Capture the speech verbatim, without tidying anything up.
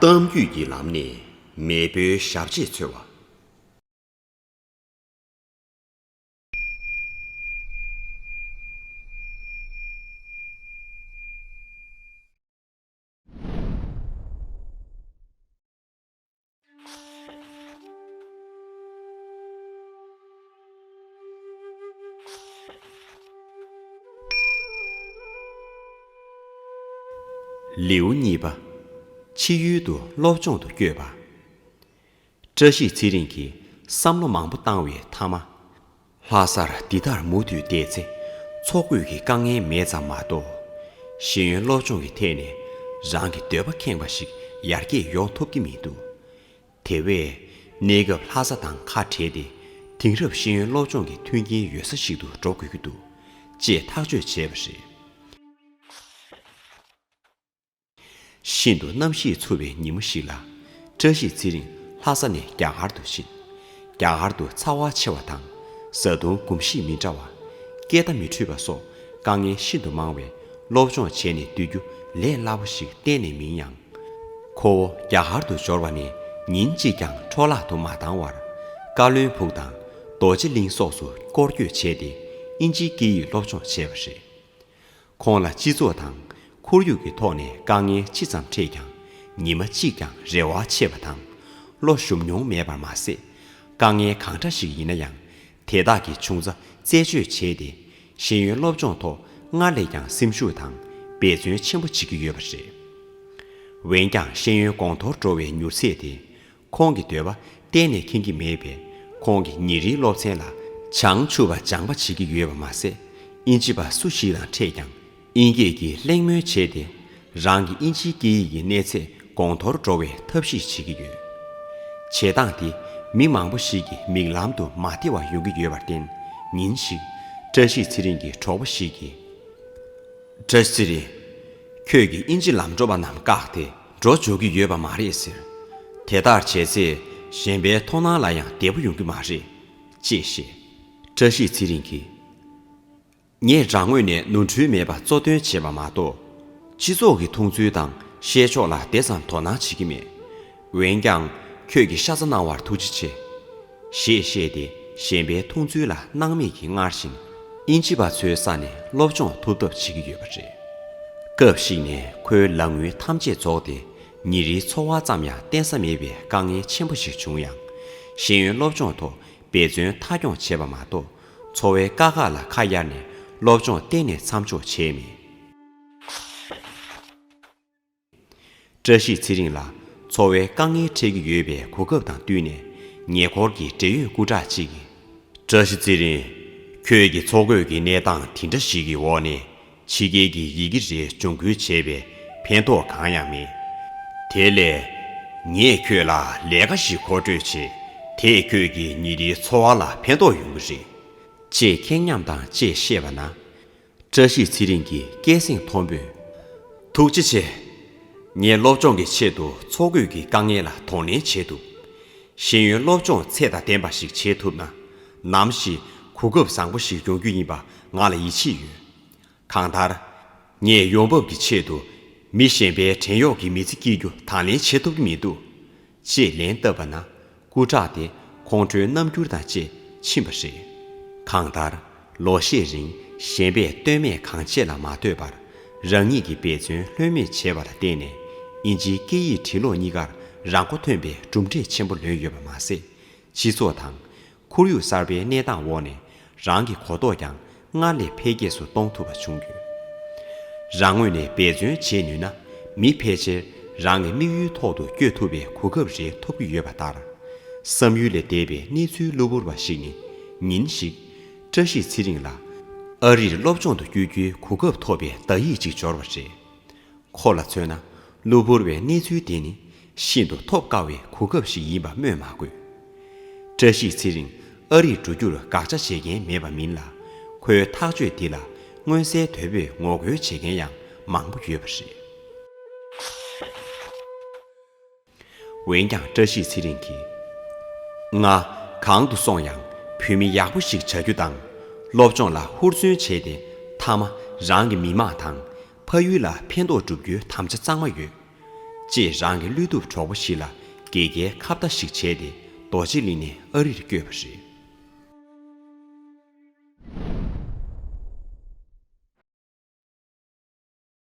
གཏམ་རྒྱུད་ཀྱི་ལམ་ནས་མེས་པོའི་ཞབས་རྗེས་འཚོལ་བ། ལེའུ་གཉིས་པ། ཕྱི་ཡུལ་དུ་སློབ་སྦྱོང་དུ་བསྐྱོད་པ། བཀྲ་ཤིས་ཚེ་རིང་གིས་བསམ་བློ་མང་པོ་བཏང་བའི་མཐའ་མ། ལྷ་སར་འདི་ལྟར་མུ་མཐུད་བསྡད་ཚེ། འཚོ་གོས་ཀྱི་དཀའ་ངལ་མེད་ཙམ་མ་གཏོགས། ཤེས་ཡོན་སློབ་སྦྱོང་གི་ཐད་ནས་རང་གི་འདོད་པ་ཁེངས་པ་ཞིག་ཡར་རྒྱས་ཡོང་ཐུབ་ཀྱི་མི་འདུག། དེ་བས། གནས་སྐབས་ལྷ་ས་དང་ཁ་བྲལ་ཏེ། དེང་རབས་ཤེས་ཡོན་སློབ་སྦྱོང་གི་མཐུན་རྐྱེན་ཡོད་ས་ཞིག་ཏུ་འགྲོ་དགོས་ཀྱི་འདུག་ཅེས་ཐག་གཅོད་བྱས་པ་རེད། ཤིན་ཏུ་གནམ་གཤིས་འཚུབ་པའི་ཉིན་མོ་ཞིག་ལ། བཀྲ་ཤིས་ཚེ་རིང་ལྷ་ས་ནས་རྒྱ་གར་དུ་ཕྱིན། རྒྱ་གར་དུ་ཚ་བ་ཆེ་བ་དང་། བཟའ་བཏུང་གོམས་གཤིས་མི་འདྲ་བ། སྐད་བརྡ་མི་འཕྲོད་པ་སོགས་དཀའ་ངལ་ཤིན་ཏུ་མང་བས། སློབ་སྦྱོང་བྱས་ནས་སྡོད་རྒྱུ་ལས་སླ་པོ་ཞིག་གཏན་ནས་མིན་ཡང་། ཁོ་བོ་རྒྱ་གར་དུ་འབྱོར་བ་ནས་ཉིན་གཅིག་ཀྱང་འཕྲོ་བརླག་ཏུ་མ་བཏང་བར། བཀའ་བློན་ཕུག་དང་རྡོ་རྗེ་གླིང་སོགས་སུ་སྐོར་སྐྱོད་བྱས་ཏེ། དབྱིན་ཇིའི་སྐད་ཡིག་སློབ་སྦྱོང་བྱས་པ་རེད། ཁོང་ལ་སྤྱི་ཚོགས་དང་ཁོར་ཡུག་གི་ཐོག་ནས་དཀའ་ངལ་ཅི་ཙམ་འཕྲད་ཀྱང་། ཉི་མ་གཅིག་ཀྱང་རེ་བ་ཆད་པ་དང་། བློ་ཞུམ་མྱོང་མེད་པར་མ་ཟད། དཀའ་ངལ་གང་འདྲ་ཞིག་ཡིན་ན་ཡང་། དེ་དག་གི་བྱུང་རྩ་རྩད་གཅོད་བྱས་ཏེ། ཤེས་ཡོན་སློབ་སྦྱོང་ཐོག་སྔར་ལས་ཀྱང་སེམས་ཤུགས་དང་འབད་བརྩོན་ཆེན་པོ་བྱེད་ཀྱི་ཡོད་པ་རེད། འོན་ཀྱང་ཤེས་ཡོན་གོང་མཐོར་འགྲོ་བའི་མྱུར་ཚད་དེ། ཁོང་གི་འདོད་པ་གཏན་ནས་ཁེངས་ཀྱི་མེད་པས། ཁོང་གིས་ཉིན་རེའི་སློབ་ཚན་ལ་བྱང་ཆུབ་པ་སྦྱངས་པ་བྱེད་ཀྱི་ཡོད་པ་མ་ཟད། དབྱིན་ཇི་པ་སུ་ཞིག་དང་འཕྲད་ཀྱང་། དབྱིན་སྐད་ཀྱིས་གླེང་མོལ་བྱས་ཏེ། རང་གི་དབྱིན་ཇིའི་སྐད་ཡིག་གི་གནས་ཚད་གོང་མཐོར་འགྲོ་བའི་ཐབས་ཤེས་བྱེད་ཀྱི་ཡོད། བྱེད་སྟངས་འདི་མི་མང་པོ་ཞིག་གི་མིག་ལམ་དུ་མ་བདེ་བ་ཡོང་གི་ཡོད་པར་བརྟེན། ཉིན་ཞིག་བཀྲ་ཤིས་ཚེ་རིང་གི་གྲོགས་པོ་ཞིག་གིས། བཀྲ་ཤིས་ཚེ་རིང་། ཁྱོད་ཀྱིས་དབྱིན་ཇི་ལམ་འགྲོ་པ་རྣམས་བཀག་སྟེ་འགྲོ་འཇུག་གི་ཡོད་པ་མ་རེད་ཟེར། དེ་ལྟར་བྱས་ཚེ་གཞན་པའི་མཐོང་སྣང་ལ་ཡང་བདེ་པོ་ཡོང་གི་མ་རེད། ཅེས་བཤད། བཀྲ་ཤིས་ཚེ་རིང་གིས། ངས་རང་ངོས་ནས་ནོར་འཁྲུལ་མེད་པ་གཙོ་འདོན་བྱས་པ་མ་གཏོགས། སྤྱི་ཚོགས་ཀྱི་མཐོང་ཚུལ་དང་བཤད་ཕྱོགས་ལ་དེ་ཙམ་དོ་སྣང་བྱེད་ཀྱི་མེད། འོན་ཀྱང་། ཁྱོད་ཀྱིས་ཤ་ཚ་གནང་བར་ཐུགས་རྗེ་ཆེ། ཞེས་བཤད་དེ། གཞན་པའི་མཐོང་ཚུལ་ལ་སྣང་མེད་ཀྱིས་སྔར་བཞིན། དབྱིན་ཇི་པ་ཚོའི་ས་ནས་སློབ་སྦྱོང་ཐུབ་ཐབས་བྱེད་ཀྱི་ཡོད་པ་རེད། སྐབས་ཤིག་ནས་ཁོའི་ལག་དངུལ་ཐམས་ཅད་རྫོགས་ཏེ། ཉིན་རེའི་འཚོ་བ་ཙམ་ཡང་བརྟེན་ས་མེད་པའི་དཀའ་ངལ་ཆེན་པོ་ཞིག་བྱུང་ཡང་། ཤེས་ཡོན་སློབ་སྦྱོང་ཐོག་འབད་བརྩོན་མཐའ་འཁྱོངས་བྱས་པ་མ་གཏོགས། འཚོ་བའི་དཀའ་ཁག་ལ་ཁ་གཡར་ནས་སློབ་སྦྱོང་གཏན་ནས་མཚམས་འཇོག་བྱས་མེད། བཀྲ་ཤིས་ཚེ་རིང་ལ་འཚོ་བའི་དཀའ་ངལ་འཕྲད་ཀྱི་ཡོད་པའི་གོ་སྐབས་དང་བསྟུན་ནས། ཉེ་འཁོར་གྱི་འབྲེལ་ཡོད་སྐུ་དྲག་ཅིག་གིས། བཀྲ་ཤིས་ཚེ་རིང་། ཁྱོད་ཀྱི་འཚོ་གོས་ཀྱི་གནས་སྟངས་དེ་འདྲ་ཞིག་གི་འོག་ནས། ཕྱི་རྒྱལ་གྱི་ཡི་གེ་རེ་སྦྱོང་ཁུལ་བྱས་པས་ཕན་ཐོགས་གང་ཡང་མེད། དེ་ལས། ངས་ཁྱོད་ལ་ལས་ཀ་ཞིག་མཁོ་སྤྲོད་བྱེད། དེས་ཁྱོད་ཀྱི་ཉིན་རེའི་འཚོ་བ་ལ་ཕན་ཐོགས་ཡོང་གི་རེད། ཅེས་ཁེངས་སྙམ་དང་བཅས་བཤད་པ་ན། བཀྲ་ཤིས་ཚེ་རིང་གིས་སྐད་གསེང་མཐོན་པོས། ཐུགས་རྗེ་ཆེ། ངས་སློབ་སྦྱོང་གི་ཆེད་དུ་འཚོ་གོས་ཀྱི་དཀའ་ངལ་ལ་གདོང་ལེན་བྱེད་ཐུབ། ཤེས་ཡོན་སློབ་སྦྱོང་ཚད་དང་ལྡན་པ་ཞིག་བྱེད་ཐུབ་ན། ནམ་ཞིག་གོ་སྐབས་བཟང་པོ་ཞིག་ཡོང་རྒྱུ་ཡིན་པ་ང་ལ་ཡིད་ཆེས་ཡོད། གང་ལྟར། ངས་ཡོང་འབབ་ཀྱི་ཆེད་དུ་མི་གཞན་པའི་བྲན་གཡོག་གི་མི་ཚེ་སྐྱེལ་རྒྱུ་དང་ལེན་བྱེད་ཐུབ་ཀྱི་མི་འདུག། ཅེས་ལན་བཏབ་པ་ན། སྐུ་དྲག་དེ་ཁོང་ཁྲོའི་རྣམ་འགྱུར་དང་བཅས་ཕྱིན་པ་རེད། གང་ལྟར། ལོ་ཤས་རིང་གཞན་པས་ལྟོས་མེད་གང་བྱེད་ལ་མ་ལྟོས་པར། རང་ཉིད་ཀྱི་འབད་བརྩོན་ལྷོད་མེད་བྱས་པ་ལ་བརྟེན་ནས། དབྱིན་ཇིའི་སྐད་ཡིག་འབྲི་ཀློག་གཉིས་ཀར་རང་མགོ་ཐོན་པའི་གྲུབ་འབྲས་ཆེན་པོ་ལོན་ཡོད་པ་མ་ཟད། སྤྱི་ཚོགས་དང་། ཁོར་ཡུག་གསར་པའི་གནས་སྟངས་འོག་ནས་རང་གི་གོ་རྟོགས་ཀྱང་སྔར་ལས་འཕེལ་རྒྱས་སུ་གཏོང་ཐུབ་པ་བྱུང་ཡོད། རང་ངོས་ནས་འབད་བརྩོན་བྱེད་ནུས་ན། མི་ཕལ་ཆེར་རང་གི་དམིགས་ཡུལ་ཐོག་ཏུ་བསྐྱོད་ཐུབ་པའི་གོ་སྐབས་རེ་ཐོབ་ཀྱི་ཡོད་པ་ལྟར། བསམ་ཡུལ་ལས་འདས་པའི་གནས་ཚུལ་གློ་བུར་བ་ཞིག་ནི། ཉིན་ཞིག་བཀྲ་ཤིས་ཚེ་རིང་ལ་ཨ་རིར་སློབ་སྦྱོང་དུ་བསྐྱོད་རྒྱུའི་གོ་སྐབས་ཐོབ་པའི་བརྡ་ཡིག་ཅིག་འབྱོར་བ་རེད། ཁོ་ལ་མཚོན་ན། གློ་བུར་བའི་གནས་ཚུལ་དེ་ནི་ཤིན་ཏུ་ཐོབ་དཀའ་བའི་གོ་སྐབས་ཤིག་ཡིན་པ་སྨོས་མ་དགོས། བཀྲ་ཤིས་ཚེ་རིང་ཨ་རིར་འགྲོ་རྒྱུར་དགག་བྱ་བྱེད་མཁན་མེད་པ་མིན་ལ། ཁོའི་ཐག་གཅོད་འདི་ལ་མངོན་གསལ་དོད་པོས་ངོ་རྒོལ་བྱེད་མཁན་ཡང་མང་པོ་ཡོད་པ་རེད། འོན་ཀྱང་བཀྲ་ཤིས་ཚེ་རིང་གིས། ང་གང་དུ་སོང་ཡང་བོད་མི་ཡག་པོ་ཞིག་བྱ་རྒྱུ་དང་། སློབ་སྦྱོང་ལ་ཧུར་བརྩོན་བྱས་ཏེ། མཐའ་མ་རང་གི་མི་མང་དང་། ཕ་ཡུལ་ལ་ཕན་ཐོགས་སྒྲུབ་རྒྱུའི་དམ་བཅའ་གཙང་མ་ཡོད། ཅེས་རང་གི་བློས་ཐུབ་གྲོགས་པོ་ཞིག་ལ་དགེ་རྒྱའི་ཁ་བརྡ་ཞིག་བྱས་ཏེ་རྡོ་རྗེ་གླིང་ནས་ཨ་རིར་བསྐྱོད་པ་རེད།